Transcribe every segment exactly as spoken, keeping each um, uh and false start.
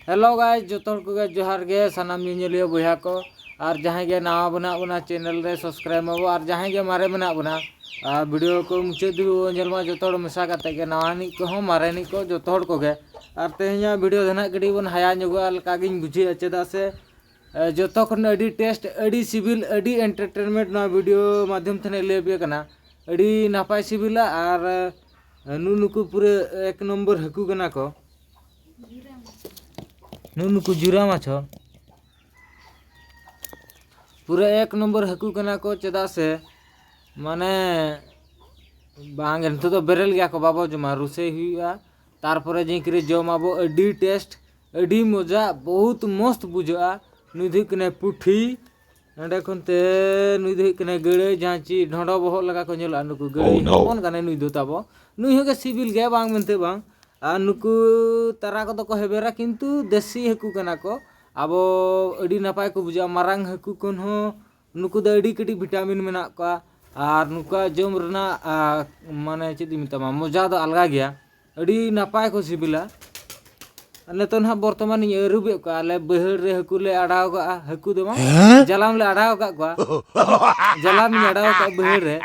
Hello guys, ᱡᱚᱛᱚ ᱦᱚᱲ ᱠᱚᱜᱮ ᱡᱚᱦᱟᱨ ᱜᱮ, ᱥᱟᱱᱟᱢ ᱧᱮᱧᱮᱞᱤᱭᱟᱹ ᱵᱚᱭᱦᱟ ᱠᱚ᱾ ᱟᱨ ᱡᱟᱦᱟᱸᱭ ᱜᱮ ᱱᱟᱣᱟ ᱢᱮᱱᱟᱜ ᱵᱚᱱᱟ channel ᱨᱮ, subscribe ᱢᱟᱵᱚ᱾ ᱟᱨ ᱡᱟᱦᱟᱸᱭ ᱜᱮ ᱢᱟᱨᱮ ᱢᱮᱱᱟᱜ ᱵᱚᱱᱟ, ᱟᱨ video ᱠᱚ ᱢᱩᱪᱟᱹᱫ ᱫᱷᱟᱹᱵᱤᱡ ᱵᱚ ᱧᱮᱞ ᱢᱟ, ᱡᱚᱛᱚ ᱦᱚᱲ ᱢᱮᱥᱟ ᱠᱟᱛᱮ ᱜᱮ, ᱱᱟᱣᱟᱱᱤᱡ ᱠᱚᱦᱚᱸ ᱢᱟᱨᱮᱱᱤᱡ ᱠᱚ, ᱡᱚᱛᱚ ᱦᱚᱲ ᱠᱚᱜᱮ᱾ ᱟᱨ ᱛᱮᱦᱮᱧᱟᱜ video ᱫᱚ ᱱᱟᱦᱟᱜ ᱠᱟᱹᱴᱤᱡ ᱵᱚᱱ ᱦᱟᱭᱟ ᱧᱚᱜᱚᱜᱼᱟ ᱞᱮᱠᱟ ᱜᱤᱧ ᱵᱩᱡᱷᱟᱹᱣᱮᱫᱼᱟ, ᱪᱮᱫᱟᱜ ᱥᱮ ᱮ, ᱡᱚᱛᱚ ᱠᱷᱚᱱ ᱟᱹᱰᱤ taste, ᱟᱹᱰᱤ ᱥᱤᱵᱤᱞ, ᱟᱹᱰᱤ entertainment ᱱᱚᱣᱟ video ᱢᱟᱫᱽᱫᱷᱚᱢ ᱛᱮ ᱱᱟᱜ ᱞᱟᱹᱭ ᱟᱯᱮ ᱠᱟᱱᱟ᱾ ᱟᱹᱰᱤ ᱱᱟᱯᱟᱭ ᱥᱤᱵᱤᱞᱟ ᱟᱨ, ᱮ, ᱱᱩ-, ᱱᱩᱠᱩ ᱯᱩᱨᱟᱹ ᱮᱠ ᱱᱚᱢᱵᱚᱨ ᱦᱟᱹᱠᱩ ᱠᱟᱱᱟ ᱠᱚ᱾ ᱱᱩ-, ᱱᱩᱠᱩ ᱡᱩᱨᱟ ᱢᱟᱪᱷᱚ ᱯᱩᱨᱟᱹ ᱮᱠ ᱱᱚᱢᱵᱚᱨ ᱦᱟᱹᱠᱩ ᱠᱟᱱᱟ ᱠᱚ, ᱪᱮᱫᱟᱜ ᱥᱮ ᱢᱟᱱᱮ ᱵᱟᱝ, ᱱᱤᱛᱚᱜ ᱫᱚ ᱵᱮᱨᱮᱞ ᱜᱮᱭᱟ ᱠᱚ, ᱵᱟᱵᱚ ᱡᱚᱢᱟ, ᱨᱩᱥᱟᱹᱭ ᱦᱩᱭᱩᱜᱼᱟ᱾ ᱛᱟᱨᱯᱚᱨᱮ ᱡᱤᱝᱠᱨᱤ ᱡᱚᱢ ᱟᱵᱚ, ᱟᱹᱰᱤ taste, ᱟᱹᱰᱤ ᱢᱚᱡᱟ, ᱵᱚᱦᱩᱛ ᱢᱚᱥᱛ ᱵᱩᱡᱷᱟᱹᱜᱼᱟ᱾ ᱱᱩᱭ ᱫᱚ ᱦᱩᱭᱩᱜ ᱠᱟᱱᱟᱭ ᱯᱩᱴᱷᱤ᱾ ᱱᱚᱸᱰᱮ ᱠᱷᱚᱱ ᱛᱮ ᱱᱩᱭ ᱫᱚ ᱦᱩᱭᱩᱜ ᱠᱟᱱᱟᱭ ᱜᱟᱹᱲᱟᱹᱭ, ᱡᱟᱦᱟᱸ ᱪᱤ ᱰᱷᱚᱸᱰᱚ ᱵᱚᱦᱚᱜ ᱞᱮᱠᱟ ᱠᱚ ᱧᱮᱞᱚᱜᱼᱟ ᱱᱩᱠᱩ ᱜᱟᱹᱲᱟᱹᱭ᱾ Oh no! ᱦᱚᱯᱚᱱ ᱠᱟᱱᱟᱭ ᱱᱩᱭ ᱫᱚ ᱛᱟᱵᱚ᱾ ᱱᱩᱭ ᱦᱚᱸ ᱜᱮ ᱥᱤᱵᱤᱞ ᱜᱮᱭᱟ, ᱵᱟᱝ ᱢᱮᱱᱛᱮ ᱵᱟᱝ᱾ ᱟᱨ ᱱᱩᱠᱩ ᱛᱟᱨᱟ ᱠᱚᱫᱚ ᱠᱚ ᱦᱮᱵᱮᱨᱟ, ᱠᱤᱱᱛᱩ ᱫᱮᱥᱤ ᱦᱟᱹᱠᱩ ᱠᱟᱱᱟ ᱠᱚ᱾ ᱟᱵᱚ ᱟᱹᱰᱤ ᱱᱟᱯᱟᱭ ᱠᱚ ᱵᱩᱡᱷᱟᱹᱜᱼᱟ᱾ ᱢᱟᱨᱟᱝ ᱦᱟᱹᱠᱩ ᱠᱷᱚᱱ ᱦᱚᱸ ᱱᱩᱠᱩ ᱫᱚ ᱟᱹᱰᱤ ᱠᱟᱹᱴᱤᱡ vitamin ᱢᱮᱱᱟᱜ ᱠᱚᱣᱟ᱾ ᱟᱨ ᱱᱩᱠᱩᱣᱟᱜ ᱡᱚᱢ ᱨᱮᱱᱟᱜ, ᱟ, ᱢᱟᱱᱮ ᱪᱮᱫ ᱤᱧ ᱢᱮᱛᱟᱢᱟ, ᱢᱚᱡᱟ ᱫᱚ ᱟᱞᱜᱟ ᱜᱮᱭᱟ᱾ ᱟᱹᱰᱤ ᱱᱟᱯᱟᱭ ᱠᱚ ᱥᱤᱵᱤᱞᱟ᱾ ᱟᱨ ᱱᱤᱛᱚᱜ ᱱᱟᱦᱟᱜ ᱵᱚᱨᱛᱚᱢᱟᱱ ᱤᱧ ᱟᱹᱨᱩᱵᱮᱫ ᱠᱚᱣᱟ᱾ ᱟᱞᱮ ᱵᱟᱹᱭᱦᱟᱹᱲ ᱨᱮ ᱦᱟᱹᱠᱩ ᱞᱮ ᱟᱲᱟᱣ ᱠᱟᱜᱼᱟ, ᱦᱟᱹᱠᱩ ᱫᱚ ᱵᱟᱝ, ᱦᱮᱸ? ᱡᱟᱞᱟᱢ ᱞᱮ ᱟᱲᱟᱣ ᱟᱠᱟᱫ ᱠᱚᱣᱟ᱾ ᱡᱟᱞᱟᱢ ᱤᱧ ᱟᱲᱟᱣ ᱟᱠᱟᱫ ᱵᱟᱹᱭᱦᱟᱹᱲ ᱨᱮ,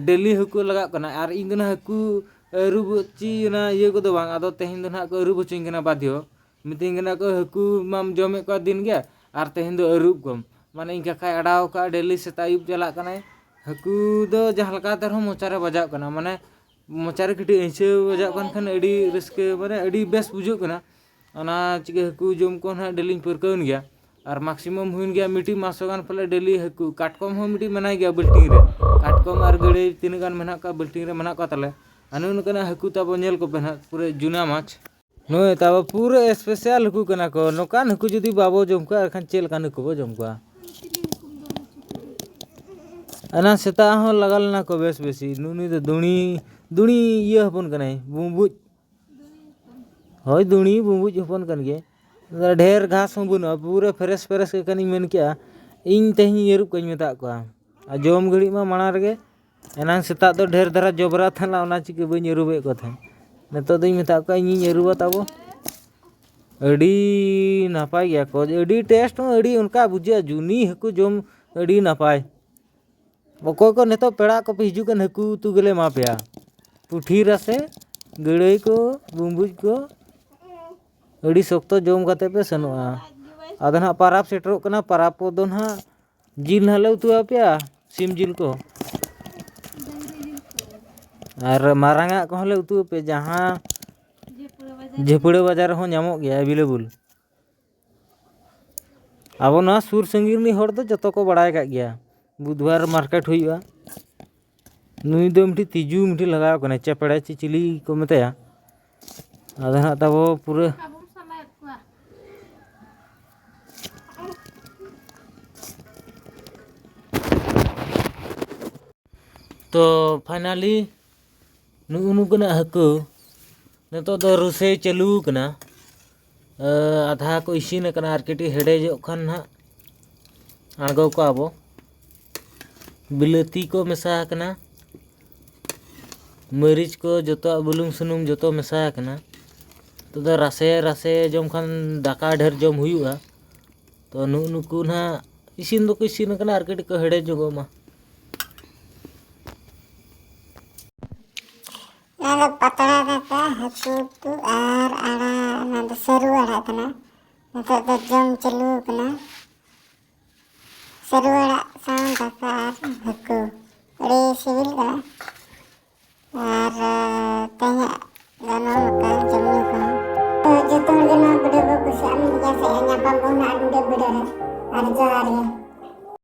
daily ᱦᱟᱹᱠᱩ ᱞᱟᱜᱟᱜ ᱠᱟᱱᱟ᱾ ᱟᱨ ᱤᱧ ᱫᱚ ᱱᱟᱦᱟᱜ ᱦᱟᱹᱠᱩ ᱟᱹᱨᱩᱵ ᱪᱤ ᱚᱱᱟ ᱤᱭᱟᱹ ᱠᱚᱫᱚ ᱵᱟᱝ, ᱟᱫᱚ ᱛᱮᱦᱮᱧ ᱫᱚ ᱱᱟᱦᱟᱜ ᱠᱚ ᱟᱹᱨᱩᱵ ᱦᱚᱪᱚᱧ ᱠᱟᱱᱟ ᱵᱟᱫᱷᱭᱚ᱾ ᱢᱤᱛᱟᱹᱧ ᱠᱟᱱᱟ ᱠᱚ, "ᱦᱟᱹᱠᱩ ᱢᱟᱢ ᱡᱚᱢᱮᱫ ᱠᱚᱣᱟ ᱫᱤᱱ ᱜᱮ, ᱟᱨ ᱛᱮᱦᱮᱧ ᱫᱚ ᱟᱹᱨᱩᱵ ᱠᱚᱢ᱾" ᱢᱟᱱᱮ ᱤᱧ ᱠᱟᱠᱟᱭ ᱟᱲᱟᱣ ᱠᱟᱜᱼᱟ, daily ᱥᱮᱛᱟᱜ ᱟᱹᱭᱩᱵ ᱪᱟᱞᱟᱜ ᱠᱟᱱᱟᱭ᱾ ᱦᱟᱹᱠᱩ ᱫᱚ ᱡᱟᱦᱟᱸ ᱞᱮᱠᱟ ᱛᱮ ᱨᱮᱦᱚᱸ ᱢᱚᱪᱟ ᱨᱮ ᱵᱟᱡᱟᱜ ᱠᱟᱱᱟ, ᱢᱟᱱᱮ ᱢᱚᱪᱟ ᱨᱮ ᱠᱟᱹᱴᱤᱡ ᱟᱹᱭᱥᱟᱹ ᱵᱟᱡᱟᱜ ᱠᱟᱱ ᱠᱷᱟᱱ ᱟᱹᱰᱤ ᱨᱟᱹᱥᱠᱟᱹ, ᱢᱟᱱᱮ ᱟᱹᱰᱤ ᱵᱮᱥ ᱵᱩᱡᱷᱟᱹᱜ ᱠᱟᱱᱟ᱾ ᱚᱱᱟ ᱪᱤᱠᱟᱹ ᱦᱟᱹᱠᱩ ᱡᱚᱢ ᱠᱚ ᱱᱟᱦᱟᱜ ᱰᱮᱞᱤᱧ ᱯᱟᱹᱨᱠᱟᱹᱣᱮᱱ ᱜᱮᱭᱟ᱾ ᱟᱨ maximum ᱦᱩᱭᱮᱱ ᱜᱮᱭᱟ ᱢᱤᱫᱴᱤᱡ ᱢᱟᱥ ᱜᱟᱱ ᱯᱟᱞᱮ ᱰᱮᱞᱤ ᱦᱟᱹᱠᱩ᱾ ᱠᱟᱴᱠᱚᱢ ᱦᱚᱸ ᱢᱤᱫᱴᱤᱡ ᱢᱮᱱᱟᱭ ᱜᱮᱭᱟ ᱵᱟᱹᱞᱴᱤᱱ ᱨᱮ᱾ ᱠᱟᱴᱠᱚᱢ ᱟᱨ ᱜᱟᱹᱲᱟᱹᱭ ᱛᱤᱱᱟᱹᱜ ᱜᱟᱱ ᱢᱮᱱᱟᱜ ᱠᱚᱣᱟ ᱵᱟᱹᱞᱴᱤᱱ ᱨᱮ, ᱢᱮᱱᱟᱜ ᱠᱚᱣᱟ ᱛᱟᱞᱮ᱾ ᱟᱨ ᱱᱩᱜᱼᱩ ᱱᱚᱝᱠᱟᱱᱟᱜ ᱦᱟᱹᱠᱩ ᱛᱟᱵᱚ ᱧᱮᱞ ᱠᱚᱯᱮ ᱱᱟᱦᱟᱜ, ᱯᱩᱨᱟᱹ ᱡᱩᱱᱟ ᱢᱟᱪᱷ᱾ ᱱᱩᱭ ᱛᱟᱵᱚ ᱯᱩᱨᱟᱹ special ᱦᱟᱹᱠᱩ ᱠᱟᱱᱟ ᱠᱚ᱾ ᱱᱚᱝᱠᱟᱱ ᱦᱟᱹᱠᱩ ᱡᱩᱫᱤ ᱵᱟᱵᱚ ᱡᱚᱢ ᱠᱚᱣᱟ, ᱮᱱᱠᱷᱟᱱ ᱪᱮᱫ ᱞᱮᱠᱟᱱ ᱦᱟᱹᱠᱩ ᱵᱚ ᱡᱚᱢ ᱠᱚᱣᱟ? ᱮᱱᱟᱝ ᱥᱮᱛᱟᱜ ᱦᱚᱸ ᱞᱟᱜᱟ ᱞᱮᱱᱟ ᱠᱚ ᱵᱮᱥ ᱵᱮᱥᱤ᱾ ᱱᱩᱜᱼᱩ ᱱᱩᱭ ᱫᱚ ᱫᱩᱬᱤ, ᱫᱩᱬᱤ ᱤᱭᱟᱹ ᱦᱚᱯᱚᱱ ᱠᱟᱱᱟᱭ, ᱵᱩᱸᱵᱩᱡ᱾ ᱦᱳᱭ, ᱫᱩᱬᱤ ᱵᱩᱸᱵᱩᱡ ᱦᱚᱯᱚᱱ ᱠᱟᱱ ᱜᱮᱭᱟᱭ᱾ ᱰᱷᱮᱨ ᱜᱷᱟᱥ ᱦᱚᱸ ᱵᱟᱹᱱᱩᱜᱼᱟ, ᱯᱩᱨᱟᱹ fresh fresh ᱜᱮ ᱠᱟᱱᱤᱧ ᱢᱮᱱ ᱠᱮᱜᱼᱟ᱾ ᱤᱧ ᱛᱮᱦᱮᱧ ᱟᱹᱨᱩᱵ ᱠᱚᱧ ᱢᱮᱛᱟᱜ ᱠᱚᱣᱟ᱾ ᱟᱨ ᱡᱚᱢ ᱜᱷᱟᱹᱲᱤᱡ ᱢᱟ ᱢᱟᱲᱟᱝ ᱨᱮᱜᱮ, ᱮᱱᱟᱝ ᱥᱮᱛᱟᱜ ᱫᱚ ᱰᱷᱮᱨ ᱫᱷᱟᱨᱟ ᱡᱚᱵᱽᱨᱟ ᱛᱟᱦᱮᱸ ᱞᱮᱱᱟ, ᱚᱱᱟ ᱪᱤᱠᱟᱹ ᱵᱟᱹᱧ ᱟᱹᱨᱩᱵᱮᱫ ᱠᱚ ᱛᱟᱦᱮᱸᱫ᱾ ᱱᱤᱛᱚᱜ ᱫᱚᱧ ᱢᱮᱛᱟᱜ ᱠᱚᱣᱟ, ᱤᱧᱤᱧ ᱟᱹᱨᱩᱵᱟ ᱛᱟᱵᱚ᱾ ᱟᱹᱰᱤ ᱱᱟᱯᱟᱭ ᱜᱮᱭᱟ ᱠᱚ, ᱟᱹᱰᱤ ᱴᱮᱥᱴ ᱦᱚᱸ ᱟᱹᱰᱤ ᱚᱱᱠᱟ ᱵᱩᱡᱷᱟᱹᱜᱼᱟ, ᱡᱩᱱᱤ ᱦᱟᱹᱠᱩ ᱡᱚᱢ ᱟᱹᱰᱤ ᱱᱟᱯᱟᱭ᱾ ᱚᱠᱚᱭ ᱠᱚ ᱱᱤᱛᱚᱜ ᱯᱮᱲᱟ ᱠᱚᱯᱮ ᱦᱤᱡᱩᱜ ᱠᱟᱱ, ᱦᱟᱹᱠᱩ ᱩᱛᱩ ᱜᱮᱞᱮ ᱮᱢᱟ ᱯᱮᱭᱟ᱾ ᱯᱩᱴᱷᱤ ᱨᱟᱥᱮ, ᱜᱟᱹᱲᱟᱹᱭ ᱠᱚ, ᱵᱩᱢᱵᱩᱡ ᱠᱚ, ᱟᱹᱰᱤ ᱥᱚᱠᱛᱚ ᱡᱚᱢ ᱠᱟᱛᱮ ᱯᱮ ᱥᱮᱱᱚᱜᱼᱟ᱾ ᱟᱫᱚ ᱱᱟᱦᱟᱜ ᱯᱟᱨᱟᱵᱽ ᱥᱮᱴᱮᱨᱚᱜ ᱠᱟᱱᱟ, ᱯᱟᱨᱟᱵᱽ ᱠᱚᱫᱚ ᱱᱟᱦᱟᱜ ᱡᱤᱞ ᱱᱟᱦᱟᱜ ᱞᱮ ᱩᱛᱩ ᱟᱯᱮᱭᱟ, ᱥᱤᱢ ᱡᱤᱞ ᱠᱚ᱾ ᱟᱨ ᱢᱟᱨᱟᱝ ᱟᱜ ᱠᱚᱦᱚᱸ ᱞᱮ ᱩᱛᱩ ᱟᱯᱮᱭᱟ, ᱡᱟᱦᱟᱸ ᱡᱷᱟᱹᱯᱲᱟᱹ ᱵᱟᱡᱟᱨ ᱨᱮᱦᱚᱸ ᱧᱟᱢᱚᱜ ᱜᱮᱭᱟ, ᱮᱵᱮᱞᱮᱵᱚᱞ᱾ ᱟᱵᱚ ᱱᱚᱣᱟ ᱥᱩᱨ ᱥᱟᱺᱜᱤᱧ ᱨᱤᱱᱤᱡ ᱦᱚᱲ ᱫᱚ ᱡᱚᱛᱚ ᱠᱚ ᱵᱟᱲᱟᱭ ᱠᱟᱜ ᱜᱮᱭᱟ, ᱵᱩᱫᱷᱵᱟᱨ ᱢᱟᱨᱠᱮᱴ ᱦᱩᱭᱩᱜᱼᱟ᱾ ᱱᱩᱭ ᱫᱚ ᱢᱤᱫᱴᱤᱡ ᱛᱤᱡᱩ ᱢᱤᱫᱴᱤᱡ ᱞᱟᱜᱟᱣ ᱠᱟᱱᱟᱭ, ᱪᱮᱯᱲᱮ ᱪᱮ ᱪᱤᱞᱤ ᱠᱚ ᱢᱮᱛᱟᱭᱟ᱾ ᱟᱫᱚ ᱱᱟᱦᱟᱜ ᱛᱟᱵᱚ ᱯᱩᱨᱟᱹ᱾ ᱛᱚ finally ᱱᱩᱜᱼᱩ ᱱᱩᱠᱩᱱᱟᱜ ᱦᱟᱹᱠᱩ ᱱᱤᱛᱚᱜ ᱫᱚ ᱨᱩᱥᱮ ᱪᱟᱹᱞᱩ ᱠᱟᱱᱟ᱾ ᱟᱫᱷᱟ ᱠᱚ ᱤᱥᱤᱱ ᱟᱠᱟᱱᱟ, ᱟᱨ ᱠᱟᱹᱴᱤᱡ ᱦᱮᱰᱮᱡᱚᱜ ᱠᱷᱟᱱ ᱱᱟᱦᱟᱜ ᱟᱬᱜᱚ ᱠᱚᱣᱟ ᱵᱚ᱾ ᱵᱤᱞᱟᱹᱛᱤ ᱠᱚ ᱢᱮᱥᱟ ᱟᱠᱟᱱᱟ, ᱢᱟᱹᱨᱤᱪ ᱠᱚ, ᱡᱚᱛᱚᱣᱟᱜ ᱵᱩᱞᱩᱝ ᱥᱩᱱᱩᱢ ᱡᱚᱛᱚ ᱢᱮᱥᱟ ᱟᱠᱟᱱᱟ᱾ ᱱᱤᱛᱚᱜ ᱫᱚ ᱨᱟᱥᱮ ᱨᱟᱥᱮ ᱡᱚᱢ ᱠᱷᱟᱱ ᱫᱟᱠᱟ ᱰᱷᱮᱨ ᱡᱚᱢ ᱦᱩᱭᱩᱜᱼᱟ᱾ ᱛᱚ ᱱᱩᱜᱼᱩ ᱱᱩᱠᱩ ᱱᱟᱦᱟᱜ ᱤᱥᱤᱱ ᱫᱚᱠᱚ ᱤᱥᱤᱱ ᱟᱠᱟᱱᱟ, ᱟᱨ ᱠᱟᱹᱴᱤᱡ ᱠᱚ ᱦᱮᱰᱮᱡ ᱧᱚᱜᱚᱜ ᱢᱟ᱾ ᱚᱱᱟ ᱫᱚ ᱯᱟᱛᱲᱟ ᱫᱟᱠᱟ, ᱦᱟᱹᱠᱩ ᱩᱛᱩ ᱟᱨ ᱟᱲᱟᱜ, ᱚᱱᱟ ᱫᱚ ᱥᱟᱹᱨᱩ ᱟᱲᱟᱜ ᱠᱟᱱᱟ᱾ ᱱᱤᱛᱚᱜ ᱫᱚ ᱡᱚᱢ ᱪᱟᱹᱞᱩ ᱠᱟᱱᱟ᱾ ᱥᱟᱹᱨᱩ ᱟᱲᱟᱜ ᱥᱟᱶ ᱫᱟᱠᱟ ᱟᱨ ᱦᱟᱹᱠᱩ, ᱟᱹᱰᱤ ᱥᱤᱵᱤᱞ ᱠᱟᱱᱟ᱾ ᱟᱨ ᱛᱮᱦᱮᱧᱟᱜ ᱫᱚ ᱱᱚᱜᱼᱚ ᱱᱚᱝᱠᱟ ᱡᱚᱢ ᱧᱩ ᱠᱚᱦᱚᱸ᱾ ᱛᱚ ᱡᱚᱛᱚ ᱦᱚᱲ ᱜᱮ ᱱᱚᱣᱟ ᱵᱷᱤᱰᱤᱭᱳ ᱠᱚ ᱠᱩᱥᱤᱭᱟᱜ ᱢᱮ, ᱡᱟᱦᱟᱸ ᱥᱮᱫ ᱧᱟᱯᱟᱢ ᱵᱚᱱ ᱟᱨ ᱢᱤᱫᱴᱮᱡ ᱵᱷᱤᱰᱤᱭᱳ ᱨᱮ᱾ ᱟᱨ ᱡᱚᱦᱟᱨ ᱜᱮ᱾